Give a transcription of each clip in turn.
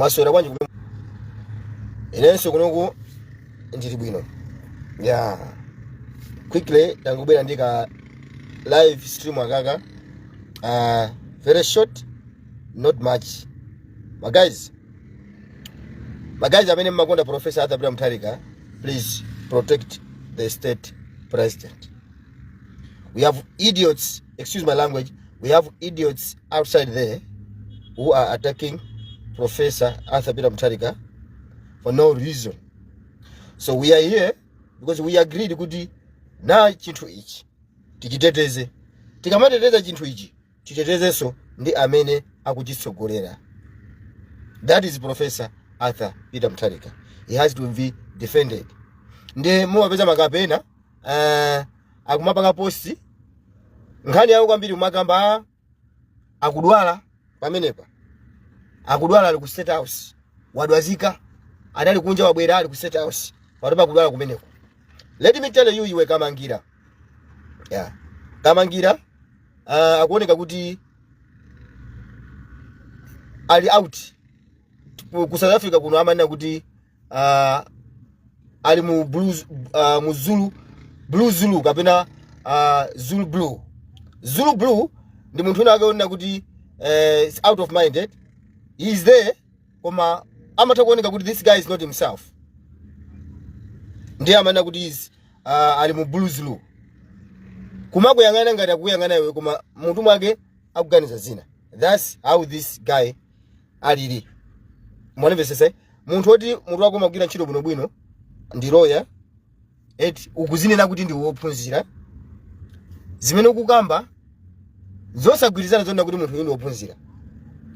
Mwaswera bwanji kumene? Inenso kunoku ndili bwino. Yeah, quickly tangobwera ndi ka live stream akaka, very short, not much. Ma guys amene mmakonda Professor Arthur Peter Mutharika, please protect the state president. We have idiots, excuse my language, we have idiots outside there who are attacking Professor Arthur Peter Mutharika for no reason. So we are here because we agreed kuti na chinthu ichi tichiteteze. Tikamateteza chinthu ichi, titetezenso ndi amene akuchitsogolera, that is Professor Arthur Peter Mutharika. He has to be defended. Ndiye mumapeza makapena akumapanga post nkhani yawo kwambiri, kumakamba akudwala pamenepa, akudwala, ali ku State House, wadwazika, anali kunja, wabwera, ali ku State House, patopa kudwala kumeneko. Let me tell you, iwe Kamangira, yeah, Kamangira akuoneka kuti ali out ku South Africa kuno. Amanena kuti ali mu blue, mu Zulu blue, Zulu kapena Zulu blue. Zulu blue ndi munthu wina ake onena kuti is out of minded. He is there, koma amatha kuoneka kuti this guy is not himself. Ndiye amanena kuti is ali mu blue Zulu, kumakuyang'ana ngati akuyang'ana iwe, koma mutu mwake akuganiza zina. That's how this guy alili. Mwanimvesese? Munthu woti mutu wako umagwira ntchito bwinobwino, ndi lawyer eti, ukuzinena kuti ndi wophunzira, zimene ukukamba zosagwirizana, zonena kuti munthu uyu ndi wophunzira.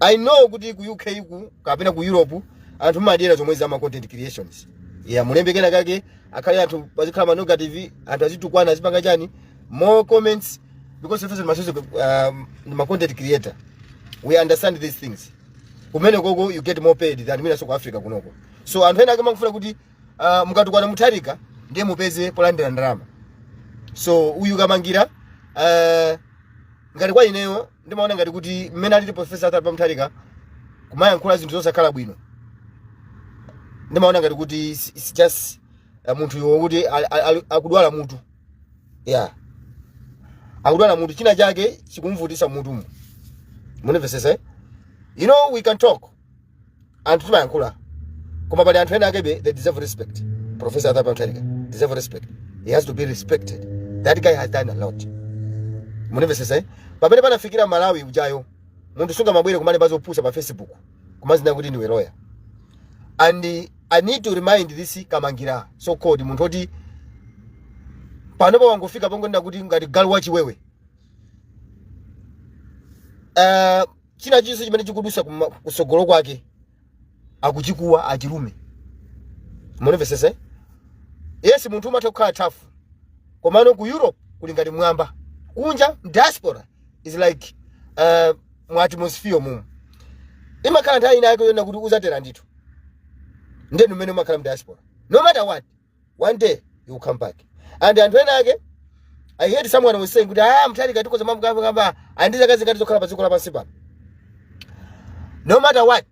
I know kuti ku UK ku kapena ku Europe anthu mumadyera zomwe za ma content creations ya mulembe kena kake, akhale anthu pazikhala ma negative, anthu azitukwana, azipanga chani, more comments, because first masoso ma content creator, we understand these things. Kumene koko you get more paid than mwina so ku Africa kunoko. So anthu ena ake makufuna kuti mukatukwana Mutharika ndiye mupeze polandira ndalama. So uyu Kamangira, ngati kwa ineyo ndimaona ngati kuti mmene alili Professor Arthur Mutharika kumayankhula zinthu zosakhala bwino, ndimaona ngati kuti it's just munthu iwo kuti akudwala mutu. Yeah, akudwala mutu, china chake chikumvutisa mutumu. Munimvesese? You know, we can talk, anthu timayankhula, koma pali anthu ena akebe they deserve respect. Professor Arthur Mutharika deserve respect. He has to be respected. That guy has done a lot. Munimvesese? Pamene panafikira Malawi ujayo, munthu sungamabwere kumale zopusa pa Facebook kumazina kuti ndiwe lawyer. And I need to remind this Kamangira, so called munthu oti panopa wangofika pongonena kuti ngati galu wachiwewe, china chonse chimene chikudusa kusogolo kwake akuchikuwa achilume. Munimvesese? Yes, munthu umatha kukhala tough, komano ku Europe kuli ngati mwamba kunja, diaspora is like mu atmosphere mumu imakhala nthawi ina yake yona kuti uzatera ndithu. Ndenu mmene umakhala mu diaspora, no matter what, one day you will come back. And anthu ena ake, I heard someone was saying kuti, "Ah, Mutharika tikoza mambo kamba kamba andiza kazi ngati zokhala pa dziko lapansi pano." No matter what,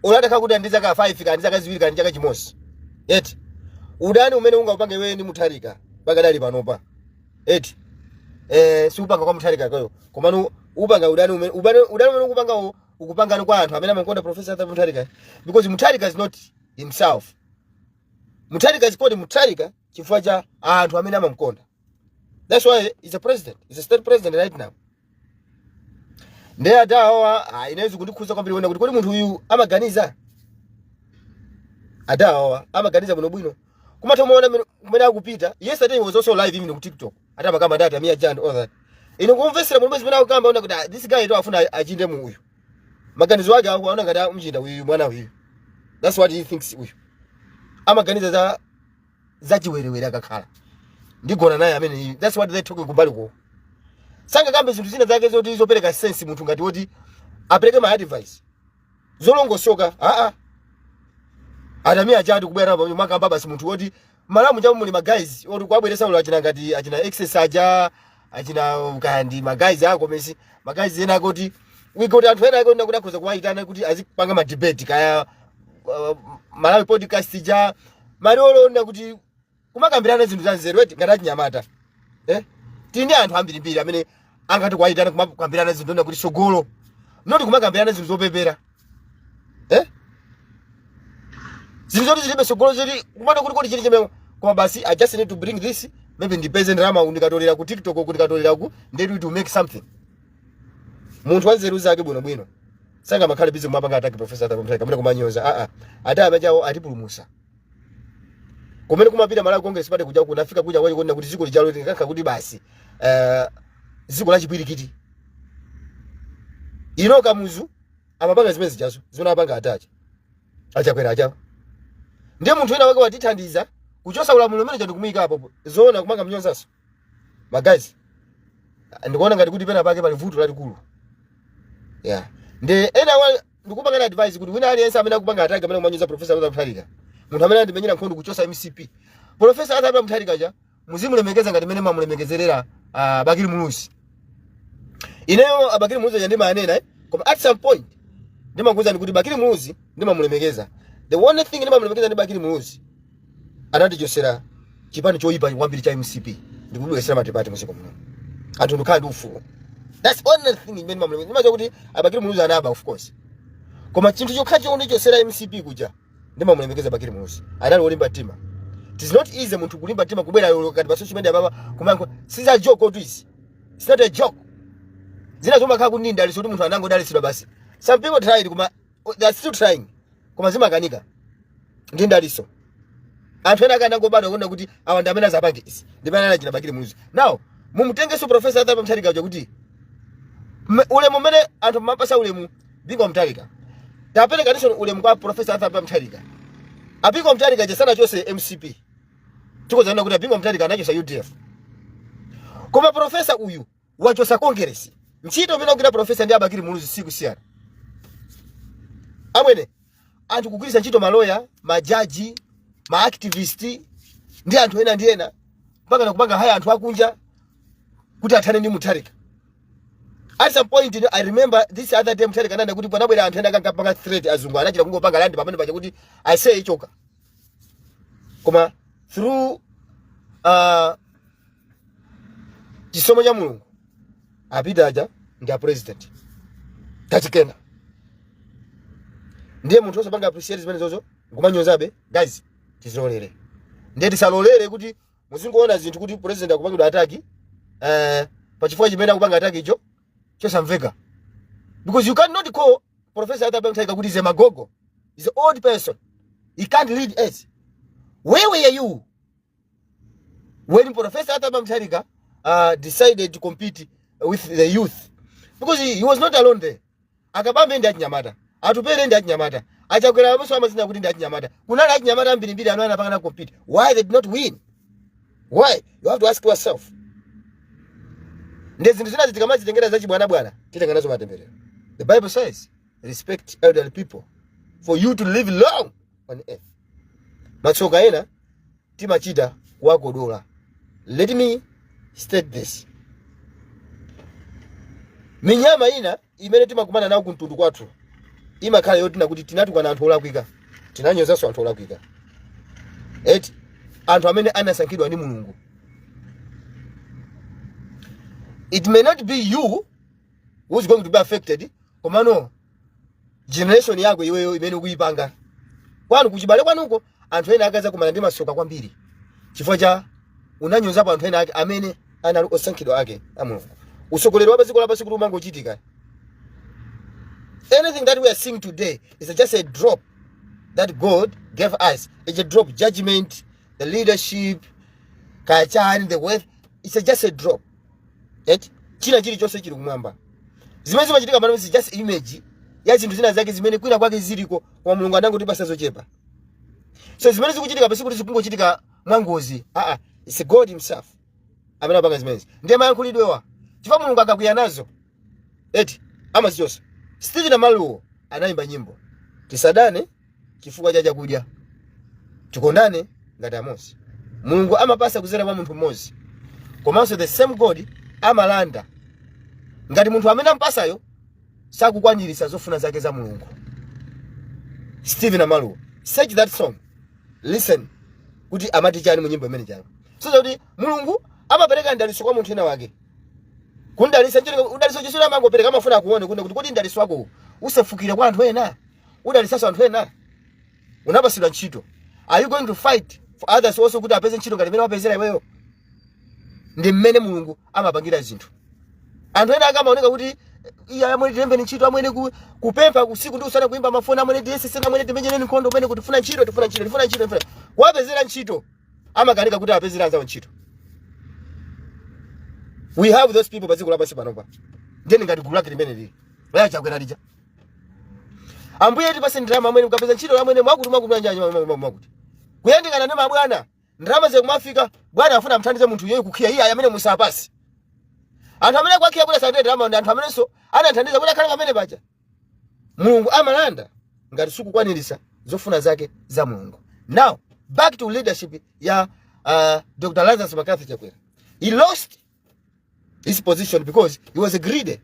ulataka kuti andiza ka 5 kandi zaka 2 kandi chaka chimodzi eti, udani umene ungaupange iwewe ndi Mutharika pakadali panopa eti, siupanga kwa Mutharika kwayo, komano upanga udani umene udani umene ukupanga, ukupangani kwa anthu amene amakonda Professor Arthur Mutharika, because Mutharika is not himself. Mutharika is called Mutharika chifukwa cha anthu amene amamukonda. That's why he's a president, he's a state president right now. Ndiye adawawa inaweza kundikhuza kwambiri kuona kuti kodi munthu uyu amaganiza? Adawawa amaganiza bwinobwino? Kumatha muona kumene akupita. Yesterday he was also live even ku TikTok, ati amakamba ndati amiya jan, all that. Ine kumvesera mulimwe zimene akukamba, ona kuti, ah, this guy ndo afuna achinde mu uyu, maganizo ake akuona ngati amchinda uyu mwana uyu. That's what he thinks. Uyu amaganiza za zachiwerewere, akakhala ndigona naye amene. That's what they talking kumbali ko. Sangakambe zinthu zina zake zoti zopereka sense, munthu ngati woti apereke ma advice zolongosoka. Aa, atamiya chati kubwera pa makamba basi, munthu woti malamu chamu muli ma guys oti kwabweresa ulo achina ngati achina excess aja, achina kandi ma guys ako mesi, ma guys ena akoti We got anthu ena ake kuti akhoza kuwayitana kuti azipanga ma debate, kaya Malawi podcast ja malolo, kuti kumakambirana zinthu za nzeru, eti, ngati achinyamata, eh? Tili ndi anthu ambirimbiri amene angati kuwayitana kumakambirana zinthu kuti sogolo, not kumakambirana zinthu zopepera, eh? Zinthu zoti zilibe sogolo, zoti kumana kuti kodi chili chimene. Koma basi, I just need to bring this, maybe ndipeze ndalama ndikatolera ku TikTok, ku ndikatolera ku ndetu to make something. Munthu wa nzeru zake bwinobwino sangamakhale busy kumapanga attack Professor Arthur Mutharika kamene kumanyoza. Aa, ati amachawo atipulumusa kumene kumapita Malawi Congress Party kuja, kunafika kuja kwacho kuona kuti dziko lijalo lingankha kuti basi, dziko la chipwirikiti ino. Kamuzu amapanga zimene zijazo zimene amapanga atacha achakwera achawo. Ndiye munthu wina wake watithandiza kuchosa ulamuliro umene chandikumuyika apo, zoona kumanga mnyonzaso? Ma guys, ndikuona ngati kuti pena pake pali vuto lalikulu, yeah. Ndi ena wa ndikupanga advice kuti wina aliyense amene akupanga attack, amene kumanyoza Professor Arthur Mutharika, munthu amene andimenyera nkhondo kuchosa MCP, Professor Arthur Mutharika ja muzimulemekeza ngati mmene mamulemekezerera Bakili Muluzi. Ineyo Abakili Muluzi ja ndimanena, eh? Koma at some point ndimakuwuzani kuti Bakili Muluzi ndimamulemekeza. The only thing ndimamulemekeza ndi Bakili Muluzi, anatichosera chipani choyipa kwambiri cha MCP ndikubwesera multiparty muziko muno, anthu ndikhala ndi ufulu. That's only thing imene ndimamulemekeza. Ndimadziwa kuti Abakili Muluzi anaba, of course, koma chinthu chokha chondichosera MCP kuja, ndimamulemekeza Bakili Muluzi. Anali wolimba mtima. It is not easy munthu kulimba mtima kubwera lero kati pa social media baba kumango siza joke otu izi. It's not a joke. Zina zomakhala kuti ndaliso kuti munthu anangodalitsidwa basi. Some people tried, koma they are still trying, koma zimakanika. Ndi ndaliso. Anthu ena akanangobadwa kuona kuti awa ndi amene azapange izi, ndi amene anachita Bakili Muluzi. Now mumutengenso Professor Arthur Mutharika uja kuti ulemu umene anthu mumapasa ulemu Bingu Mutharika, taperekaninso ulemu kwa Professor Arthur Mutharika. Abingu Mutharika jesana chose MCP, tikozana kuti Abingu Mutharika anachosa UDF, koma professor uyu wachosa Congress. Ntchito imene akugwira professor ndi Abakili Muluzi sikusiyana, amwene. Anthu kugwiritsa ntchito maloya, majaji, maactivist ndi anthu ena ndi ena, mpaka nakupanga hire anthu akunja kuti athane ndi Mutharika. At some point, I remember this other day Mutharika ananena kuti panabwera anthu ena akankapanga threat, azungu anachita kungopanga land pamene paja kuti I say ichoka. Koma through chisomo cha Mulungu, apita aja ndi a president tachikena. Ndiye munthu osapanga appreciate zimene zozo ngumanyozabe. Guys, tizilolere. Ndiye tisalolere kuti muzingoona zinthu kuti president akupangidwa attack pachifukwa chimene akupanga attack icho chosamveka, because you cannot call Professor Arthur Mutharika kuti is a magogo, is an old person, he can't lead us. Where were you when Professor Arthur Mutharika decided to compete with the youth? Because he was not alone there. Akabambe ndi achinyamata, Atupere ndi achinyamata, Achakwera amonso amazina kuti ndi achinyamata. Kunali achinyamata ambirimbiri anu anapangana compete. Why they did not win? Why? You have to ask yourself. Ndi zinthu zina zikamazitengera zachibwanabwana, titenga nazo matemberero. The Bible says, "Respect elderly people for you to live long on earth." Matsoka ena timachita kuwakodola. Let me state this: minyama ina imene timakumana nawo kumtundu kwathu imakhala yotina kuti tinatukwana anthu olakwika, tinanyozanso anthu olakwika, eti, anthu amene anasankhidwa ndi Mulungu. It may not be you who's going to be affected, komano generation yako iweyo imene ukuyipanga kwanu, kuchibale kwanuko, anthu ena akaza kumana ndi masoka kwambiri chifukwa cha unanyozapo anthu ena ake amene anali osankhidwa ake a Mulungu. Usogoleri wa padziko lapansi kuti umangochitika. Anything that we are seeing today is just a drop that God gave us. It's a drop. Judgment, the leadership, kachani, the wealth, it's just a drop. Right? China chilichonse chili kumwamba. Zimene zimachitika pano is just image ya zinthu zina zake zimene kwina kwake ziliko, koma Mulungu anangotipasa zochepa. So zimene zikuchitika pasi kuti zikungochitika mwangozi. Ah ah, it's God himself amene apanga zimenezi. Ndiye mayankhulidwewa. Chifukwa Mulungu akakwiya nazo, eti, amazichosa. Stephen Amaluwo anayimba nyimbo, "Tisadane chifukwa cha chakudya, tikondane ngati amodzi." Mulungu amapasa kuzera kwa munthu mmodzi, komanso the same God amalanda ngati munthu amene ampasayo. Sakukwanirisa zofuna zake za Mulungu. Stephen Amaluwa, search that song, listen kuti amati chani mu nyimbo imene chani. So kuti Mulungu amapereka ndaliso kwa munthu ena wake, kundalisa nchini, udaliso chisura amangopereka, amafuna akuone kuti kodi ndaliso wako usefukire kwa anthu ena, udalisaso anthu ena. Unapasidwa ntchito, are you going to fight for others also kuti apeze ntchito ngati imene wapezera iweyo? Ndi mmene Mulungu amapangira zinthu. Anthu ena akamaoneka kuti iya, amwene, tilembeni ntchito amwene, kupempha usiku ndi usana, kuimba mafoni, amwene, tiyeseseni amwene, timenyereni nkhondo umene kuti tifuna ntchito, tifuna ntchito, tifuna ntchito, tifuna kuwapezera ntchito, amakanika kuti apezere anzawo ntchito. We have those people pa dziko lapansi panopa. Ndeni ngati gulu lake limene lili laya Chakwera lija, "Ambuye, tipase ndalama amwene, mukapeza ntchito amwene, mwakuti mwakuti mwakuti mwakuti mwakuti," kuyandikana ndi mabwana, ndalama zikumafika, bwana afuna mthandize munthu iyeyo kukhiya iye amene musapasi. Anthu amene kwakhiya kuti asatende ndalama ndi anthu amenenso anathandiza kuti akhale pamene paja. Mulungu amalanda ngati sukukwanirisa zofuna zake za Mulungu. Now back to leadership ya Dr Lazarus McCarthy Chakwera. He lost his position because he was a greedy,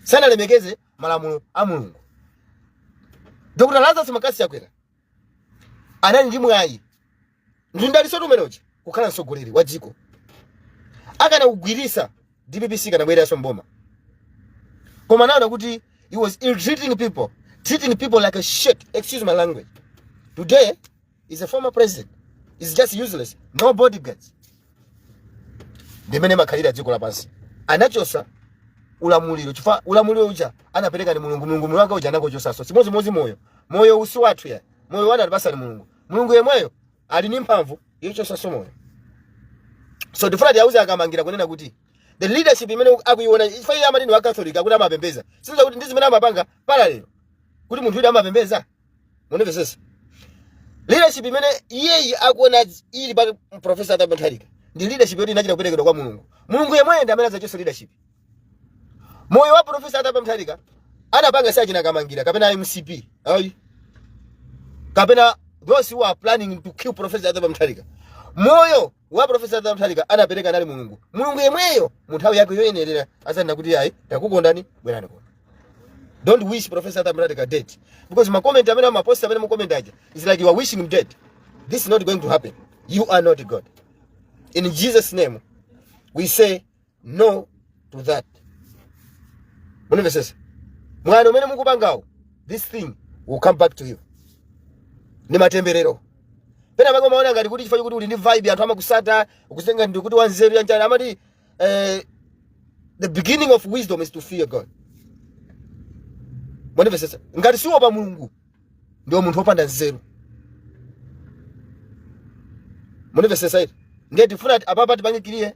sanalemekeze malamulo a Mulungu. Dr Lazarus McCarthy Chakwera anali ndi mwayi ndi ndaliso umenechi kukhala mtsogoleri wa dziko. Akana kugwirisa DPP kanabwereranso mboma, koma naona kuti he was ill treating people, treating people like a shit, excuse my language. Today is a former president, is just useless, no bodyguards. Ndimene makhalira dziko lapansi. Anachosa ulamuliro chifukwa ulamuliro uja anapereka ni Mulungu. Mulungu mulungu wake uja anangochosaso. Chimodzimodzi moyo, moyo usi wathu ya moyo wana alipasa ni Mulungu. Mulungu yemweyo ali ni mphamvu yochosaso moyo. So tifuna tiyauze akamangira kunena kuti the leadership imene akuiona, ifa iye amati ndi wa Catholic, akuti amapembeza, sinza kuti ndi zimene amapanga parallel kuti munthu uyu amapembeza. Munimvesesa? Leadership imene iyeyi akuona ili pa Professor Arthur Mutharika ndi leadership yoti inachita kuperekedwa kwa Mulungu. Mulungu yemweyo ndi amene adzachosa leadership. Moyo wa Professor Arthur Mutharika anapanga si achina Kamangira kapena MCP ayi, kapena those who are planning to kill Professor Arthur Mutharika. Moyo wa Professor Arthur Mutharika anapereka nali Mulungu. Mulungu yemweyo mu nthawi yake yoyenerera azanena kuti, "Ayi, takukondani, bwerani kuno." Don't wish Professor Arthur Mutharika dead, because ma comment amene amapost, amene mu comment aja, is like you are wishing him dead. This is not going to happen. You are not God. In Jesus' name we say no to that. Munimvesesa? Mwana umene mukupangawo, this thing will come back to you. Ni matemberero. Pena pake umaona ngati kuti chifukwa chokuti uli ndi vibe, anthu amakusata, ukuzenga ndi kuti wanzeru yanjani. Amati the beginning of wisdom is to fear God. Munimvesesa? Ngati siwopa Mulungu, ndiwo munthu wopanda nzeru. Munimvesesa iti? Ndiye tifuna apapa tipange clear,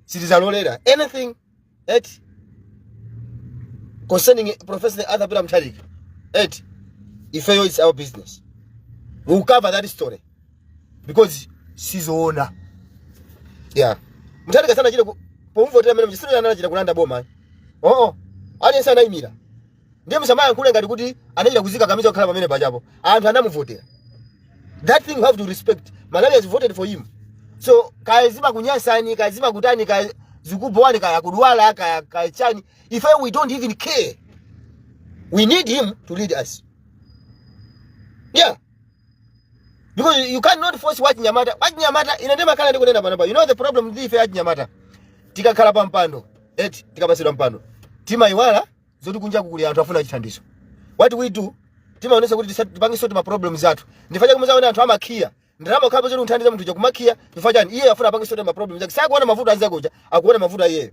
sitizalolera anything eti concerning Professor Arthur Peter Mutharika. Eti ifeyo, it's our business, we will cover that story because sizoona. Yeah, Mutharika sanachite pomuvotera amene mchisiro anachita kulanda boma. Oo, aliyense anayimira. Ndiye musamayankhule ngati kuti anachita kuzika kamiza kukhala pamene pachapo. Anthu anamuvotera. That thing you have to respect. Malawi has voted for him. So kaya zimakunyasani, kaya zimakutani, kaya zikubowani, kaya kudwala, kaya chani, ife we don't even care. We need him to lead us, yeah, because you cannot force wachinyamata. Wachinyamata, ine ndimakhala ndikunena panopa, you know the problem ndi ife achinyamata, tikakhala pa mpando eti, tikapasidwa mpando, timayiwala zoti kunja kuli anthu afuna chithandizo. What we do, timaonesa kuti tipange sort ma problems athu. Ndifa chake muzaona anthu amakhiya ndalama ukhapo zoti unthandize munthu uja, kumakhiya. Chifukwa chani? Iye afuna apange sort ma problems ake. Sakuona mavuto anzake uja, akuona mavuto a iyeyo.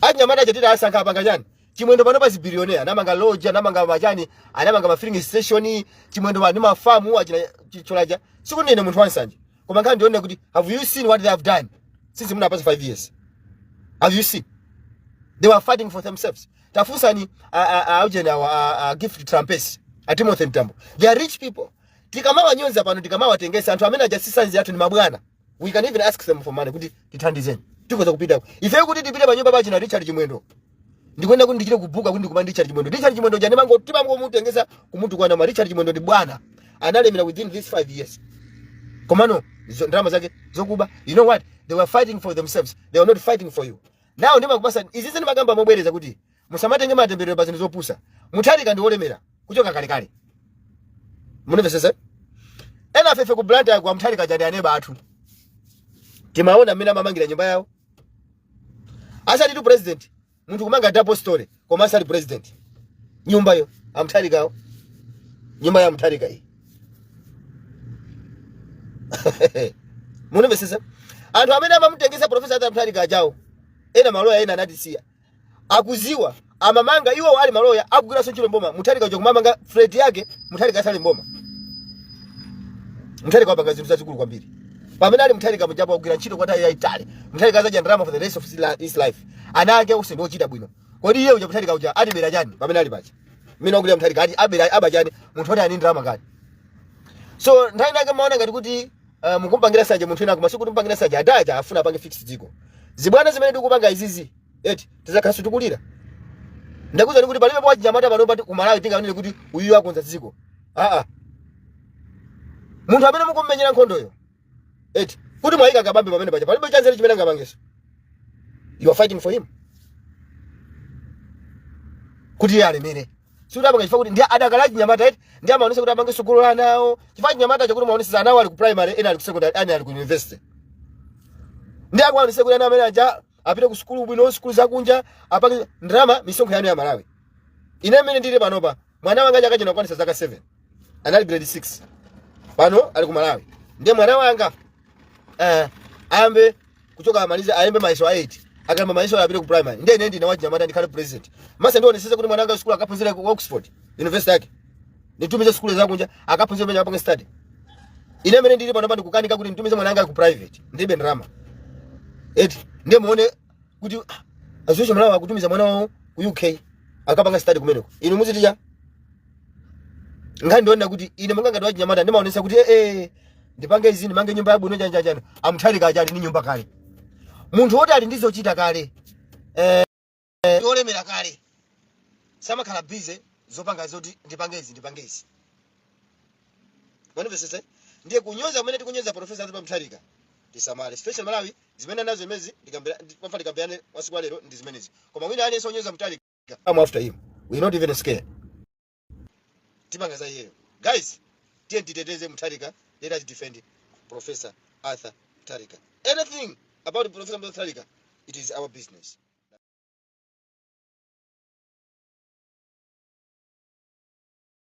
Achinyamata aja tita asankha, apanga chani? Chimwendo pano pa zibillionaire, anamanga lodge, anamanga machani, anamanga ma filling station. Chimwendo pa ndi mafamu achina cholaja. Sikuti ndine munthu wansanje, koma nkhani ndione kuti have you seen what they have done since munapasa 5 years? Have you seen? They were fighting for themselves. Tafunsani aujeni awa, Gift Trapence, a Timothy Mtambo. They are rich people. Tikamawanyonza pano, tikamawatengesa anthu amene aja sisanzi athu, ni mabwana. We can even ask them for money kuti tithandizeni. Tikoza kupita ife kuti tipite pa nyumba pachina Richard Chimwendo, ndikwenda kuti ndichite kubuka kuti ndikumana Richard Chimwendo. Richard Chimwendo jani mango timangomutengesa kumutu kwana ma Richard Chimwendo ndi bwana, analemera within these 5 years. Komano ndalama zake zokuba. You know what? They were fighting for themselves, they were not fighting for you. Nawo ndimakupasa izi ndimakamba mobwereza kuti musamatenge matemberero pa zinthu zopusa. Mutharika ndi wolemera kuchoka kalekale. Munimvesese? Ena afefe ku Blantyre kwa Mutharika jadi aneba athu. Timaona mmene amamangira nyumba yawo. Asali tu president, munthu kumanga double story koma asali president. Nyumbayo a Mutharikawo. Nyumba ya Mutharika iyi. Munimvesese? Anthu amene amamutengesa Professor Arthur Mutharika ajawo. Ena maloya ena anatisiya. Akuziwa amamanga iwo ali maloya akugwiranso ntchito mboma. Mutharika uja kumamanga flat yake, Mutharika asali mboma. Mutharika wapanga zinthu zazikulu kwambiri. Pamene ali Mutharika mujapo akugwira ntchito kwa nthawi yayitali. Mutharika azadya ndalama for the rest of his life. Ana ake onse ndi ochita bwino. Kodi iye uja Mutharika uja atibera chani pamene ali paja? Mmene akugwira Mutharika ati abera aba chani munthu oti ani ndalama kale. So nthawi nake maona ngati kuti mukumpangira sanje munthu ina koma sikuti mpangira sanje adaja afuna apange fix dziko. Zibwana zimene tikupanga izizi eti tizakhasu tikulira. Ndakuza kuti palibe pa chinyamata pano pati kumalawi tinganene kuti uyu akonza dziko. Ah ah. Munthu amene mukummenyera nkhondoyo eti kuti mwayika Kabambe pamene paja palibe chanzeru chimene angapangeso. You are fighting for him. Kuti iye alemere. Sikuti apanga chifukwa kuti ndi adakala chinyamata eti ndi amaonesa kuti apange sukulu la nawo. Chifukwa chinyamata chakuti maonesa ana ali ku primary, ena ali ku secondary, ena ali ku university. Ndi akuonesa kuti ana amene aja apite ku sukulu bwino, sukulu zakunja, apange ndalama misonkho yanu ya Malawi. Ine amene ndili panopa, mwana wanga chaka chino akwanisa zaka 7. Anali grade 6. Pano ali ku Malawi. Ndiye mwana wanga ayambe kuchoka amalize ayembe mayeso a 8. Akayamba mayeso apite ku primary. Ndiye ine ndine wachinyamata ndikhale president. Masa ndionesese kuti mwana wanga sukulu akaphunzire ku Oxford University yake. Nitumize sukulu zakunja akaphunzire pamene apange study. Ine amene ndili panopa ndikukanika kuti nditumize mwana wanga ku private. Ndilibe ndalama. Eti ndiye muone kuti azucho Malawi akutumiza mwana wawo ku UK akapanga study kumeneko. Inu muziticha nkhani ndiona kuti ine monga ngati wachinyamata ndimaonesa kuti ndipange izi ndimange nyumba yabwino chani chani. A Mutharika aja ali ndi nyumba kale. Munthu woti ali ndi zochita kale. Olemera kale. Samakhala busy zopanga zoti ndipange izi ndipange izi. Mwanimvesese? Ndiye kunyoza kumene tikunyoza Professor Arthur Mutharika. Tisamale. Situation Malawi zimene nazo imezi ndikambira kwafa ndikambirane wasiku wa lero ndi zimenezi. Koma wina aliyense onyoza Mutharika I'm after him. We're not even scared. Tipanga za iyeyo. Guys, tiye titeteze Mutharika, let us defend Professor Arthur Mutharika. Anything about Professor Mutharika, it is our business.